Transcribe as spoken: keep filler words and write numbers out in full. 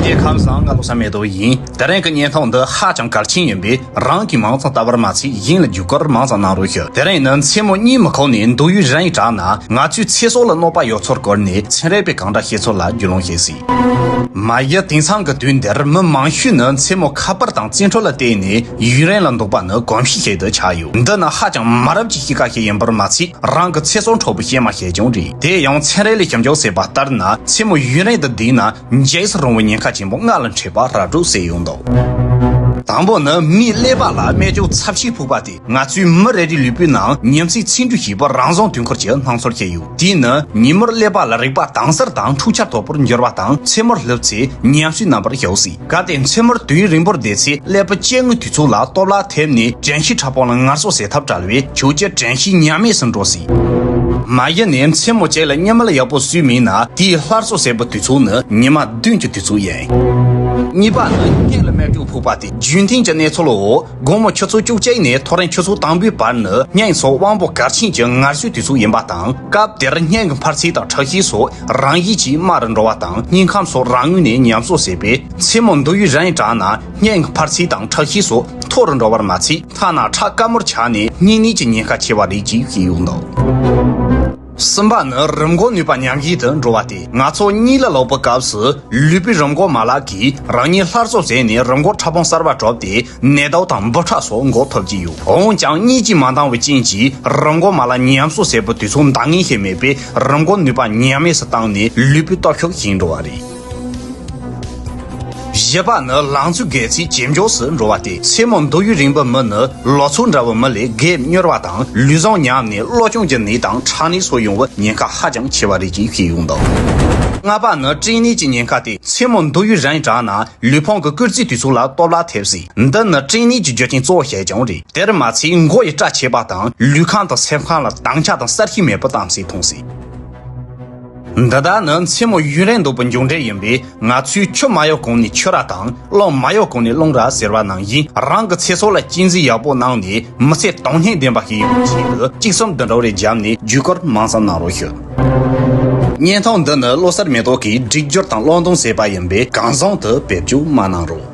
དེ་ཁམས་བཟང་། ང་བློ་བཟང་མེ་ཏོག་ཡིན། དེ་རིང་གི་བརྙན་ཐུང་འདི་ཧ་ཅང་གལ་ཆེན་ཡིན་པས། རང་གིས་མང་ཙམ་ལྟ་བར་མ་ཚད། གཞན་ལ་བརྒྱུད་སྐུར་མང་ཙམ་གནང་རོགས་ཞུ། དེ་རིང་ནི་མཚན་མོ་གཉིད་མི་ཁུག་ནས་མདོག་ཡུ་རན་ཡི་དྲག་ན། ང་ཚོའི་ཚེ་སྲོག་ལ་གནོད་པ་ཡོད་ཚུལ་སྐོར་ནས་མཚན་རིག་པས་གང་འདྲ་བཤད་ཚུལ་ལ་རྒྱུས་ལོན་བྱེད་སྲིད། མ་གཞི་དེང་སང་གི་དུས་འདིར་མི་མང་ཤོས་ནི་མཚན་མོ་ཁ་པར་དང་རྩིས་འཕྲུལ་ལ་བལྟས་ནས་ཡུན་རིང་ལ་འདུག་པ་ནི་གོམས་གཤིས་ཤིག་ཏུ་ཆགས་ཡོད། འདི་ནི་ཧ་ཅང་མི་རབས་ཀྱི་གཤིས་ཀ་ཞིག་ཡིན་པར་མ་ཚད། རང་གི་ཚེ་སྲོག་འཕྲོག་པའི་སྐྱེལ་མ་ཞིག་ཀྱང་རེད། དེ་ཡང་མཚན་རིག་ལས་ཞིབ་འཇུག་བྱས་པ་ལྟར་ན། མཚན་མོ་ཡུན་རིང་དུ་བསྡད་ན་འཇིགས་སུ་རུང་བའི་ཉེན་ཁ་ཆེན་པོ་ལྔ་ལ་འཕྲད་པ་ར་སྤྲོད་བྱས་ཡོད་འདུག། དང་པོ་ནི། མིའི་ཀླད་པ་ལ་རྨས་སྐྱོན་ཚབས་ཆེན་ཕོག་པ་དེ། ང་ཚོའི་མི་རེ་རེའི་ལུས་པོའི་ནང་ཉིན་མཚན་ཚེས་འགྲོས་ཞེས་པའི་རང་བཟང་དུས་འཁོར་གྱི་སྣང་ཚུལ་ཞིག་ཡོད། དེས་ནི་ཉིན་མོར་ཀླད་པ་ལ་རེག་པ་དྭངས་གསལ་དང་འཁྲུག་ཆ་དོད་པོར་འགྱུར་བ་དང་། མཚན་མོར་ལྷུབ་ཚེ་ཉམས་སུའི་རྣམ་པར་ཞུགས་སྲིད། གལ་ཏེ་མཚན་མོར་དུས་ཡུན་རིང་པོར་བསྡད་ཚེ། ཀླད་པའི་སྐྱེ་དངོས་དུས་ཚོད་ལ་སྟོབས་ལ་ཐེབས་ནས་དྲན་ཤེས་ཕྲ་ཕུང་ལ་ངལ་གསོ་བྱེད་ཐབས་བྲལ་བས། ཁྱོད་ཀྱི་དྲན་ཤེས་ཉམས་དམས་སུ་འགྲོ་སྲིད། མ་གཞི་ནས་མཚན་མོ་གཅིག་ལ་གཉིད་མལ་ཡག་པོ་བཟོས་མེད་ན། དེའི་སླར་གསོ་བྱེད་པའི་དུས་ཚོད་ནི་ཉི་མ་བདུན་གྱི་དུས་ཚོད་ཡིན། གཉིས་པ་ནི་སྙིང་ལ་རྨས་སྐྱོན་ཕོག་པ་སྟེ། རྒྱུན་ལྡན་གྱི་གནས་ཚུལ་འོག་དགོང་མོ་ཆུ་ཚོད་བཅུ་གཅིག་ནས་ཐོ་རེངས་ཆུ་ཚོད་དང་པོའི་བར་ནི་སྙིང་སོགས་དབང་པོ་གལ་ཆེན་གྱི་ངལ་གསོའི་དུས་ཚོད་ཡིན་པ་དང་། སྐབས་དེར་སྙིང་གི་འཕར་ཚད་དང་ཁྲག་ཤེད་སོགས་རང་བཞིན་གྱིས་དམའ་རུ་འགྲོ་བ་དང་། སྙིང་ཁམས་སོགས་རང་ངོས་ནས་ཉམས་གསོ་བྱེད་པས། མཚན་མོ་མདོག་ཡུ་རན་ཡི་དྲག་ན། སྙིང་གི་འཕར་ཚད་དང་ཁྲག་ཤེད་སོགས་མཐོ་རུ་འགྲོ་བར་མ་ཚད། ཐ་ན་ཁྲག་དཀར་མོར་ཆགས་ནས་གཉིད་ནད་ཀྱི་ཉེན་ཁ་ཆེ་བ་རེད་ཅེས་བཤད་ཡོད་འདུག། གསུམ་པ་ནི་རིམས་འགོག་ནུས་པ་ཉམས་བཞིན་དུ་འགྲོ་བ་སྟེ། ང་ཚོ་གཉིད་ལ་ལོག་པའི་སྐབས་སུ་ལུས་པོའི་རིམས་འགོག་མ་ལག་གིས་རང་ཉིད་སླར་གསོ་བྱས་ནས་རིམས་འགོག་ཕྲ་ཕུང་གསར་པ་གྲུབ་སྟེ། ནད་དུག་དང་འབུ་ཕྲ་སོགས་འགོག་ཐུབ་ཀྱི་ཡོད། འོན་ཀྱང་གཉིད་ཀྱིས་མ་འདང་བའི་རྐྱེན་གྱིས་རིམས་འགོག་མ་ལག་ཉམས་གསོ་བྱེད་པའི་དུས་ཚོད་འདང་ངེས་ཤིག་མེད་པས། རིམས་འགོག་ནུས་པ་ཉམས་དམས་སུ་བཏང་ནས་ལུས་པོའི་སྟོབས་ཤུགས་ཞན་འགྲོ་བ་རེད། བཞི་པ་ནི་ལང་ཚོའི་དགའ་ཚལ་ཇེ་མགྱོགས་སུ་འགྲོ་བ་སྟེ། མཚན་མོ་མདོག་ཡུ་རན་པའི་མི་ནི་ལོ་ཚོད་འདྲ་བའི་མི་ལས་རྒས་མྱུར་བ་དང་། ལུས་ཟུངས་ཉམས་ནས་གློ་གཅོང་གི་ནད་དང་ཁྲག་ནད་སོགས་ཡོང་བའི་ཉེན་ཁ་ཧ་ཅང་ཆེ་བ་རེད་ཅེས་བཤད་ཡོད་འདུག། ལྔ་པ་ནི་སྐྲན་ནད་ཀྱི་ཉེན་ཁ་སྟེ། མཚན་མོ་མདོག་ཡུ་རན་ཡི་དྲག་ན། ལུས་ཕུང་གི་སྐུལ་རྩིས་དུས་ཚོད་ལ་སྟོབས་ལ་ཐེབས་སྲིད། འདི་ནི་སྐྲན་ནད་ཀྱི་རྒྱུ་རྐྱེན་གཙོ་བོ་ཞིག་ཀྱང་རེད། དེར་མ་ཚད་མགོ་ཡི་སྐྲ་ཆད་པ་དང་། ལུས་ཁམས་དང་སེམས་ཁམས་ལ་དྭངས་ཆ་དང་གསལ་ཤེད་མེད་པའི་གཏམ་ཚིག་མཐོང་སྲིད། འདི་དག་ནི་མཚན་མོ་ཡུན་རིང་འདུག་པའི་མཇུག་འབྲས་ཡིན་པས། ང་ཚོས་ཆུ་མ་གཡོ་གོང་ནས་ཆུ་ར་དང་། རླུང་མ་གཡོ་གོང་ནས་རླུང་ར་ཟེར་བ་ནང་བཞིན། རང་གི་ཚེ་སྲོག་ལ་གཅེས་འཛིན་ཡག་པོ་གནང་ནས། མི་ཚེ་དོན་སྙིང་ལྡན་པ་ཞིག་ཡོང་བའི་ཆེད་དུ། གཅིག་གསུམ་བདུན་དྲུག་རེ་བརྒྱབ་ནས་བརྒྱུད་སྐུར་མང་ཙམ་གནང་རོགས་ཞུ། བརྙན་ཐུང་འདི་ནི་བློ་གསར་མེ་ཏོག་གིས་སྒྲིག་སྦྱོར་དང་བློས་འདོན་བྱས་པ་ཡིན་པས། གང་བཟང་དུ་བེད་སྤྱོད་མ་གནང་རོགས།